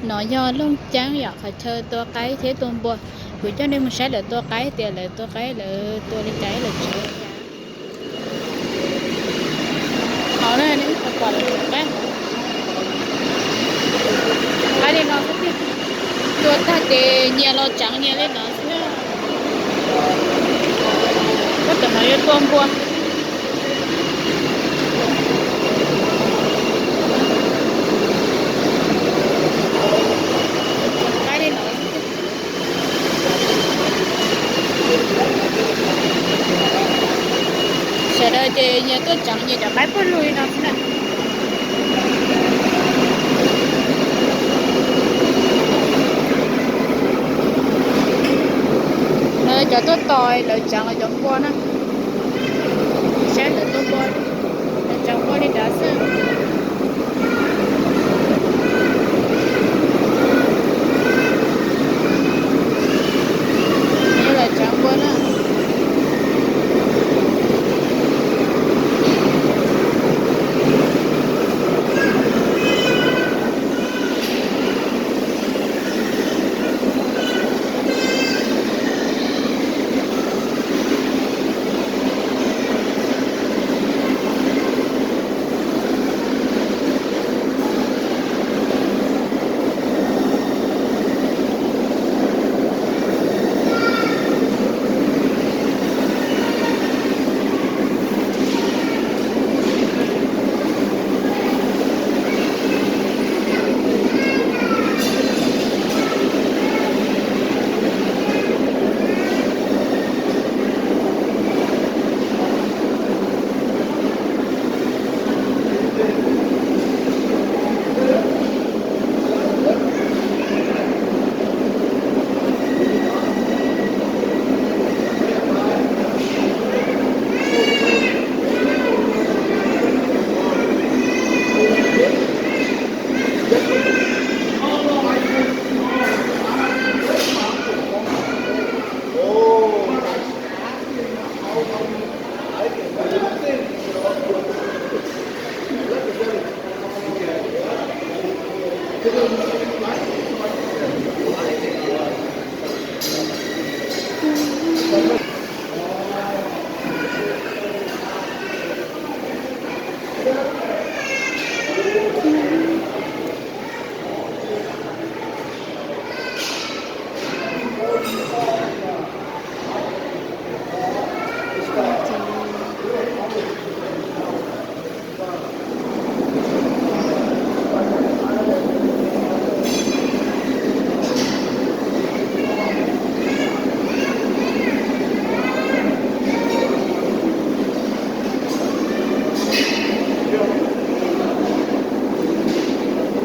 No yog Looj Ceeb yom, qhov chaw tua qaib thiab tua npua. Kuv coj nej mus saib lawv tua qaib tias lawv tua qaib lawv tua li cas lawv tsev li cas. No nej pom lawv tua qaib, qaib li no xwb tiag. Tua tag ces nyias los tseev nyias li no xwb na. Koj cov no yuav tua npua. Sawv daws ces nyias tuaj tseev nyias cov qaib puag lug li no xwb na. Lawv cov tuaj tos lawv tseev lawv cov npua na. Saib lawv tua npua, lawv tseev npua li ntawd xwb. Lawv tseev npua na.